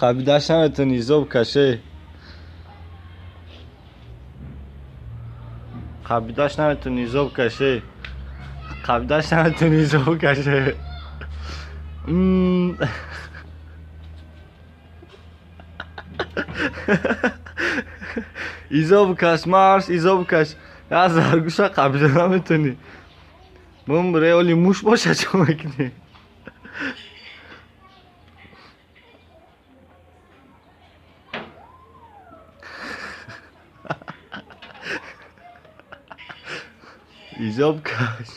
Қабидаш наметуни, изоб каше. Қабидаш наметуни, изоб каше. Қабидаш наметуни, изоб каше. Изоб каш, марш, изоб каш. Я заргуша қабида наметуни. Бумбре, оли муш боша, чо мекунӣ? Изоб каш.